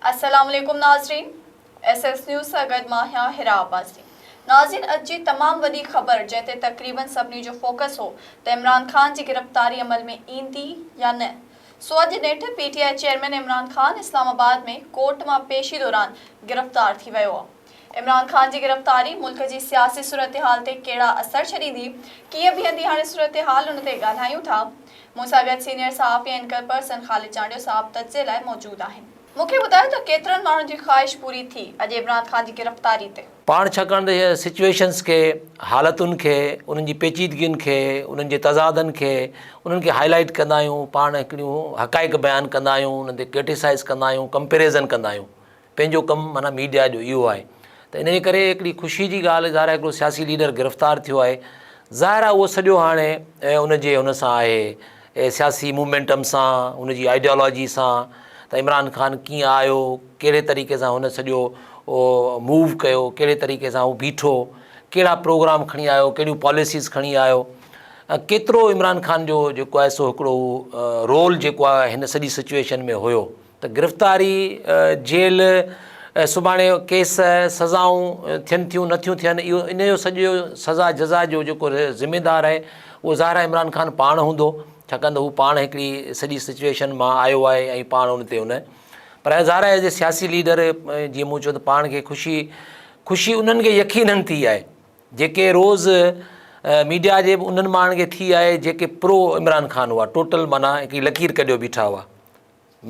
السلام عليڪم ناظرين ايس ايس نيوز سان گڏ مان آهيان حرا عباسي ناظرين اڄ جي تمام وڏي خبر جنهن تي تقريبن سڀني جو فوڪس هو ته عمران خان جي گرفتاري عمل ۾ ايندي يا نه سو اڄ نيٺ P T I chairman Imran Khan Islamabad ۾ court مان پيشي دوران گرفتار ٿي ويو عمران خان جي گرفتاري ملڪ جي سياسي صورتحال تي ڪهڙا اثر ڇڏيندي ڪيئن بيهندي هاڻي صورتحال ان تي ڳالهايون ٿا مون سان گڏ سينيئر صحافي ۽ اينڪر پرسن خالد چانڊيو صاحب تجزيي لاء موجود آهن. مون کي ٻڌايو ته ڪيترن ماڻهن جي خواهش پوري ٿي اڄ عمران خان جي گرفتاري تي؟ پاڻ ڇاڪاڻ ته سچوئيشنز کي، حالتن کي، انهن جي پيچيدگين کي، انهن جي تضادن کي، انهن کي هائي لائيٽ ڪندا آهيون، پاڻ هڪڙيون حقائق بيان ڪندا آهيون، انهن تي ڪرٽيسائيز ڪندا آهيون، ڪمپيريزن ڪندا آهيون. پنهنجو ڪم معنيٰ ميڊيا جو اهو آهي ته ان جي ڪري هڪڙي خوشي جي ڳالهه ظاهر آهي هڪڙو سياسي ليڊر گرفتار ٿيو آهي ظاهر آهي اهو سڄو هاڻي ان جي هن سان آهي سياسي موومينٽم سان ان جي آئيڊيالاجي سان ته عمران خان ڪيئن آيو ڪهڙي طريقي سان هن سڄو موو ڪيو ڪهڙي طريقي سان هو بيٺو ڪهڙا پروگرام کڻي آيو ڪهڙيون پاليسيز کڻي آيو ڪيترو عمران خان جو جيڪو آهي سو هڪڙو رول جيڪو آهي هن سڄي سچويشن ۾ هيو ته گرفتاري، جيل، سڀاڻي ڪيس، سزائون ٿين ٿيون نه ٿيون ٿين اهو ان جو سڄو سزا جزا جو جيڪو ذميدار آهي اهو ظاهر آهي عمران خان پاڻ هوندو ڇاڪاڻ ته هو پاڻ هڪڙي سڄي سچويشن مان آيو آهي ۽ پاڻ ان تي ان پر ظاهر آهي ايز اي سياسي ليڊر جيئن مون چيو ته پاڻ کي خوشي خوشي انهن کي يقينن ٿي آهي جيڪي روز ميڊيا جي به انهن ماڻهن کي ٿي آهي جيڪي پرو عمران خان هئا ٽوٽل معنيٰ هڪڙي لڪير ڪڍيو بيٺا هئا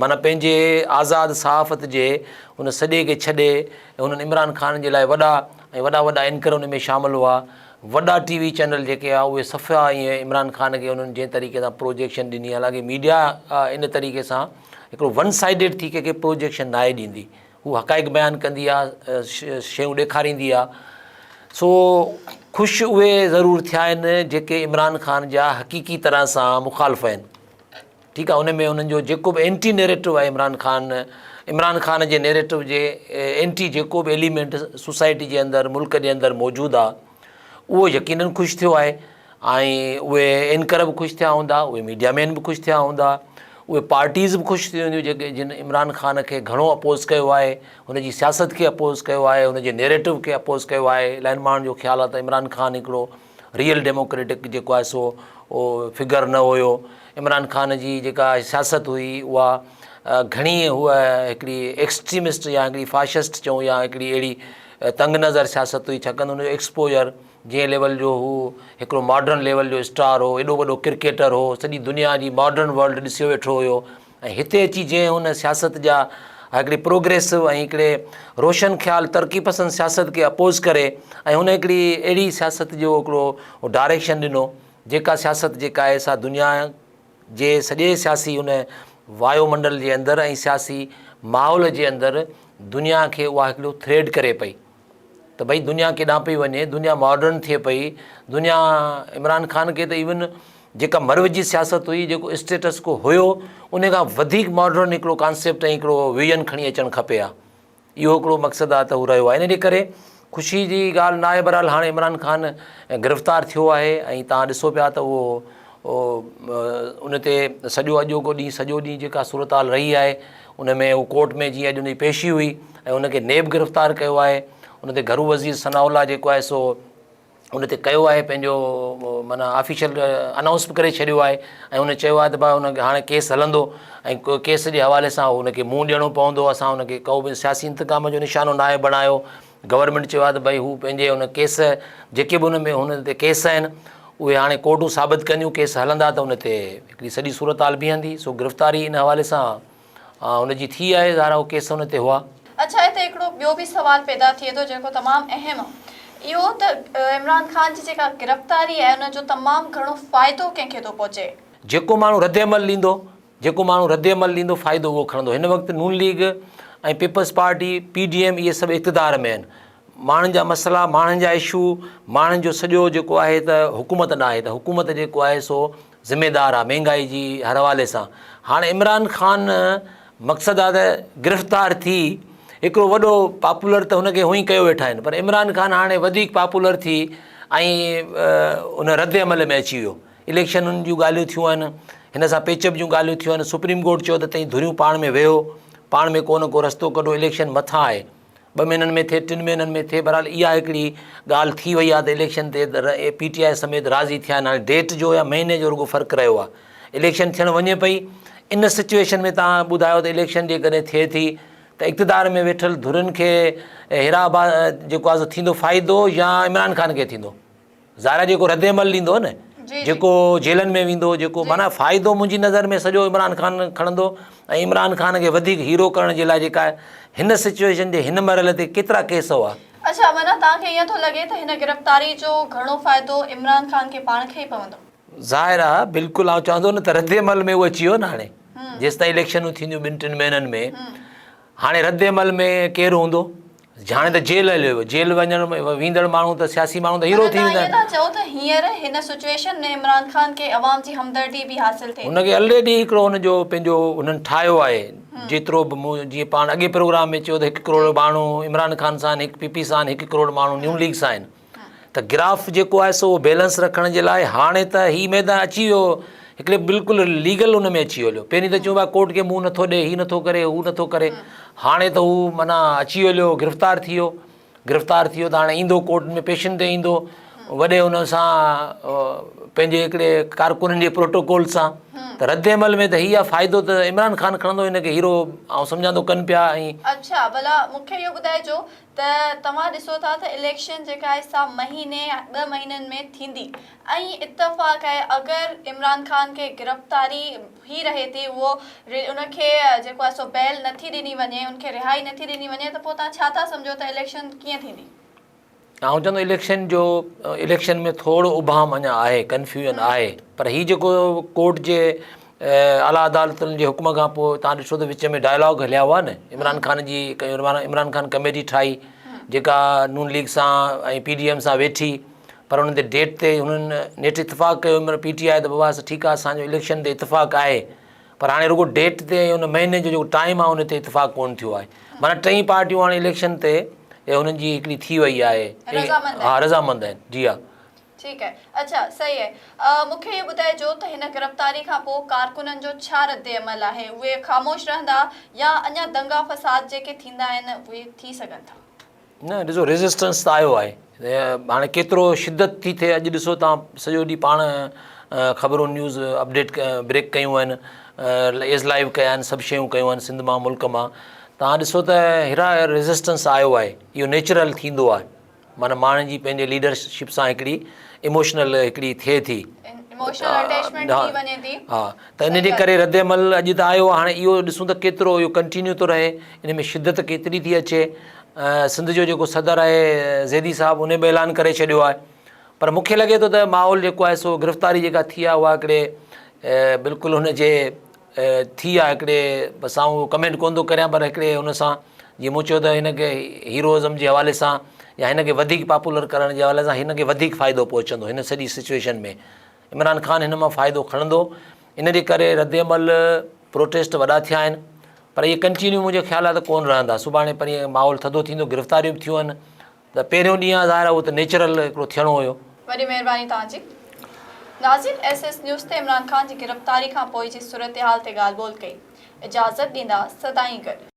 معنيٰ پنهنجي آزاد صحافت جي ان سڏي کي ڇڏي ۽ انهن عمران خان جي لاء وڏا ۽ وڏا وڏا اينڪر ان ۾ شامل هئا وڏا ٽي وي چينل جيڪي هئا اهي صفا ائين عمران خان کي انهن جنهن طريقي سان پروجيڪشن ڏني حالانڪه ميڊيا ان طريقي سان هڪڙو ون سائيڊيڊ ٿي ڪنهن کي پروجيڪشن ناهي ڏيندي هو حقائق بيان ڪندي آ شيون ڏيکاريندي آ سو خوش اهي ضرور ٿيا آهن جيڪي عمران خان جا حقيقي طرح سان مخالف آهن ٺيڪ آ ان ۾ انهن جو جيڪو به اينٽي نيريٽو آهي عمران خان عمران خان جي نيريٽو جي اينٽي جيڪو به ايليمينٽ سوسائٽي جي اندر ملڪ جي اندر موجود آ اهو يقينن خوش ٿيو آهي ۽ اهي اينڪر به خوش ٿيا هوندا اهي ميڊيا مين به خوش ٿيا هوندا اهي پارٽيز به خوش ٿي هونديون جيڪي جن عمران خان کي گهڻو اپوز ڪيو آهي هن جي سياست کي اپوز ڪيو آهي هن جي نيريٽو کي اپوز ڪيو آهي الاهين ماڻهن جو خيال آهي ته عمران خان هڪڙو ريئل ڊيموڪريٽڪ جيڪو آهي سو اهو فگر نه هيو عمران خان جي جيڪا سياست هئي اها گهڻي هوء هڪڙي ايڪسٽريمسٽ يا هڪڙي فاشسٽ چئون يا هڪڙي اهڙي تنگ نظر سياست هئي ڇاڪاڻ ته ان جو ايڪسپوجر جنهن ليول جو هو هڪڙو ماڊرن ليول جو اسٽار هو ايڏو وڏو ڪرڪيٽر هو سڄي دنيا جي ماڊرن ورلڊ ڏسيو ويٺو هيو ۽ هتي اچي جنهن ان سياست جا هڪڙي پروگريسو ۽ هڪڙي روشن خيال ترقي پسند سياست کي اپوز ڪري ۽ هن هڪڙي اهڙي سياست جو هڪڙو ڊائريڪشن ڏنو جيڪا سياست جيڪا آهي سا دنيا جي سڄي سياسي ان وايو منڊل جي اندر ۽ سياسي ماحول جي اندر دنيا کي اها هڪڙو ٿريڊ ڪري پئي ته ڀئي دنيا ڪيڏانهن پئي وڃي، دنيا ماڊرن ٿئي پئي، دنيا عمران خان کي ته ايون جيڪا مروجي سياست هئي، جيڪو اسٽيٽس ڪو هيو، ان کان وڌيڪ ماڊرن هڪڙو ڪانسيپٽ ۽ هڪڙو ويزن کڻي اچڻ کپي ها. اهو هڪڙو مقصد آهي ته هو رهيو آهي. ان جي ڪري خوشي جي ڳالهه ناهي بهرحال هاڻي عمران خان گرفتار ٿيو آهي ۽ توهان ڏسو پيا ته اهو ان تي سڄو اڄوڪو ڏينهن سڄو ڏينهن جيڪا صورتحال رهي آهي ان ۾ هو ڪورٽ ۾ جيئن اڄ ان جي پيشي هئي ۽ ان کي نيب گرفتار ڪيو آهي ان تي گهرو وزير ثناء الله جيڪو آهي سو ان تي ڪيو آهي پنهنجو معنيٰ آفيشل انائونس به ڪري ڇڏيو آهي ۽ ان چيو آهي ته ڀاء ان هاڻي ڪيس هلندو ۽ ڪيس جي حوالي سان ان کي منهن ڏيڻو پوندو اسان ان کي ڪو به سياسي انتقام جو نشانو ناهي بڻايو گورنمينٽ چيو آهي ته ڀائي هو پنهنجي ان ڪيس جيڪي به ان ۾ هن تي ڪيس آهن اهي هاڻي ڪورٽون ثابت ڪنديون ڪيس هلندا ته ان تي هڪڙي سڄي صورتحال بيهندي سو گرفتاري ان حوالي سان ان جي ٿي آهي ظاهر آهي ڪيس ان تي هئا. اڇا هتي هڪڙو ٻيو به سوال پيدا ٿئي ٿو جيڪو تمام اهم آهي اهو ته عمران خان جي جيڪا گرفتاري آهي ان جو تمام گهڻو فائدو ڪنهن کي ٿو پهچي؟ جيڪو ماڻهو ردعمل ڏيندو جيڪو ماڻهو رد عمل ڏيندو فائدو اهو کڻندو. هن وقت Noon league ۽ peoples party, P D M اهي سڀ اقتدار ۾ آهن. ماڻهن جا مسئلا، ماڻهن جا اشو، ماڻهن جو سڄو جيڪو آهي ته حڪومت ڏانهن آهي ته حڪومت جيڪو آهي سو ذميدار آهي مهنگائي جي هر حوالي سان. هاڻ عمران خان مقصد آهي ته گرفتار ٿي هڪڙو وڏو پاپولر ته هن کي هونئن ڪيو ويٺا آهن پر عمران خان هاڻي وڌيڪ پاپولر ٿي ۽ ان رد عمل ۾ اچي ويو. اليڪشنن جون ڳالهيون ٿيون آهن، هن سان پيچ اپ جون ڳالهيون ٿيون آهن، سپريم ڪورٽ چيو ته تئين ڌريون پاڻ ۾ ويهو، پاڻ ۾ ڪو نه ڪو رستو ڪڍو اليڪشن مٿان آهي ٻه مهينن ۾ ٿئي ٽن مهينن ۾ ٿئي بهرحال اها هڪڙي ڳالهه ٿي وئي آهي ته اليڪشن تي پي ٽي آء سميت راضي ٿيا آهن هاڻي ڊيٽ جو يا مهيني جو رڳو فرق رهيو آهي اليڪشن ٿيڻ وڃي پئي ان سچويشن ۾ توهان ٻڌايو ته اليڪشن جيڪڏهن ٿئي ٿي ته اقتدار ۾ ويٺل ڌرين کي هيرا جيڪو آهي سو ٿيندو فائدو يا عمران خان کي ٿيندو ظاهر آهي جيڪو رد عمل ڏيندو نه جيڪو جيلن ۾ ويندو جيڪو معنيٰ فائدو منهنجي نظر ۾ سڄو عمران خان کڻندو ۽ عمران خان کي وڌيڪ هيرو ڪرڻ جي لاء جيڪا هن سچويشن جي هن مرحلي تي ڪيترا ڪيس هئا. اڇا معنيٰ توهان کي ائين ٿو لڳي ته هن گرفتاري جو گهڻو فائدو عمران خان کي پاڻ کي ئي پوندو. ظاهر آهي بلڪل آئون چوان ٿو نه ته رد عمل ۾ اهو اچي ويو نه هاڻي جيستائين اليڪشنون ٿينديون ٻن ٽن مهينن ۾ هاڻي رد عمل ۾ ڪير هوندو؟ هاڻي ته جيل هليو ويو، جيل وڃڻ ويندڙ ماڻهو ته سياسي ماڻهو ته هيرو ٿي ويندا آهن. توهان چئو ته هينئر هن سچوئيشن ۾ عمران خان کي عوام جي همدردي به حاصل ٿئي ٿي. هن کي الريڊي هڪڙو هن جو پنهنجو هنن ٺاهيو آهي جيترو به مون جيئن پاڻ اڳي پروگرام ۾ چيو ته هڪ ڪروڙ ماڻهو عمران خان سان آهن هڪ پي پي سان آهن هڪ ڪروڙ ماڻهو نون ليگ سان آهن. ته گراف جيڪو آهي سو بيلنس رکڻ جي لاء هاڻي ته هي ميدان اچي ويو هڪڙي بلڪل ليگل ان ۾ اچي ويو پهرين ته چون پيا ڪورٽ کي منهن نٿو ڏي هي نٿو ڪري هو نٿو ڪري هاڻي ته هو معنيٰ اچي ويو گرفتار ٿي ويو گرفتار ٿي ويو ته هاڻي ايندو ڪورٽ ۾ پيشن تي ايندو وڏي ان سان پنهنجي هڪڙي ڪارڪنن جي پروٽوڪول سان ته رد عمل ۾ ته هي آ فائدو ته عمران خان کڻندو هن کي هيرو آئون سمجهان ٿو ڪن پيا ۽ اڇا ڀلا مون کي اهو ٻڌائجو ته توهان ڏسو ٿا ته اليڪشن جيڪا آهي سا مهيني يا ٻه مهينن ۾ ٿيندي ۽ اتفاق آهي اگر عمران خان کي گرفتاري هي رهي ٿي اهو ان کي جيڪو آهي سو بيل نٿي ڏني وڃي ان کي رهائي نٿي ڏني وڃي ته پوء توهان ڇا ٿا سمجهو ته اليڪشن ڪيئن ٿيندي؟ آئون چوندو اليڪشن جو اليڪشن ۾ ٿورو ابهام اڃا آهي ڪنفيوزن آهي پر هي جيڪو ڪورٽ جي اعليٰ عدالتن جي حڪم کان پوء تان ڏٺو ته وچ ۾ ڊائلاگ هليا هئا نه عمران خان جي عمران خان ڪميٽي ٺاهي جيڪا نون ليگ سان ۽ پي ڊي ايم سان ويٺي پر انهن تي ڊيٽ تي هنن نيٺ اتفاق ڪيو پي ٽي آء ته بابا ٺيڪ آهي اسانجو اليڪشن تي اتفاق آهي پر هاڻي رڳو ڊيٽ تي ۽ ان مهيني جو جيڪو ٽائيم آهي ان تي اتفاق ڪون ٿيو آهي معنيٰ ٽئي پارٽيون هاڻي اليڪشن تي هنن جي هڪڙي ٿي وئي آهي ها رضامند آهن جي ها ٺيڪ آهي اڇا صحيح آهي مون کي اهو ٻڌائجو ته هن گرفتاري کان پوء ڪارڪنن جو ڇا رد عمل آهي اهي خاموش رهندا يا اڃا دنگا فساد جيڪي ٿيندا آهن اهي ٿي سگهن ٿا. نه ڏسو ريزسٽنس ته آيو آهي هاڻي ڪيترو شدت ٿي ٿئي اڄ ڏسو تان سڄو ڏينهن پاڻ خبرون نيوز اپڊيٽ بريڪ ڪيون آهن ايز لائيو ڪيا آهن سڀ شيون ڪيون آهن سنڌ مان ملڪ مان تان ڏسو ته هيرا ريزسٽنس آيو آهي اهو نيچرل ٿيندو آهي معنيٰ ماڻهن جي پنهنجي ليڊر شپ سان هڪڙي اموشنل هڪڙي ٿئي ٿي اموشنل اٽيچمينٽ ٿي وڃي ٿي ها ته ان جي ڪري رد عمل اڄ ته آيو هاڻي اهو ڏسون ته ڪيترو اهو ڪنٽينيو ٿو رهي ان ۾ شدت ڪيتري ٿي اچي سنڌ جو جيڪو صدر آهي زيدي صاحب ان به اعلان ڪري ڇڏيو آهي پر مونکي لڳي ٿو ته ماحول جيڪو آهي سو گرفتاري جيڪا ٿي آهي اها هڪڙي بلڪل هن جي ٿي آ هڪڙي بس آئون ڪمينٽ ڪون ٿو ڪريان پر هڪڙي هن سان جيئن مون چيو ته هن کي هيروازم جي حوالي سان يا هن کي وڌيڪ پاپولر ڪرڻ جي حوالي سان هن کي وڌيڪ فائدو پهچندو هن سڄي سچويشن ۾ عمران خان هن مان فائدو کڻندو ان جي ڪري رد عمل پروٽيسٽ وڏا ٿيا آهن پر اهي ڪنٽينيو منهنجو خيال آهي ته ڪون رهندا سڀاڻي پرينء ماحول ٿڌو ٿيندو گرفتاريون به ٿيون آهن ته پهريون ڏينهن آ ظاهر آ اهو ته نيچرل هڪڙو ٿيڻو هيو. وڏي مهرباني توهان جي. ناظرين ايس ايس نيوز تي عمران خان جي گرفتاري کان پوء جي صورتحال تي ڳالهه ٻولهه ڪئي. اجازت ڏيندا سدائين گڏ.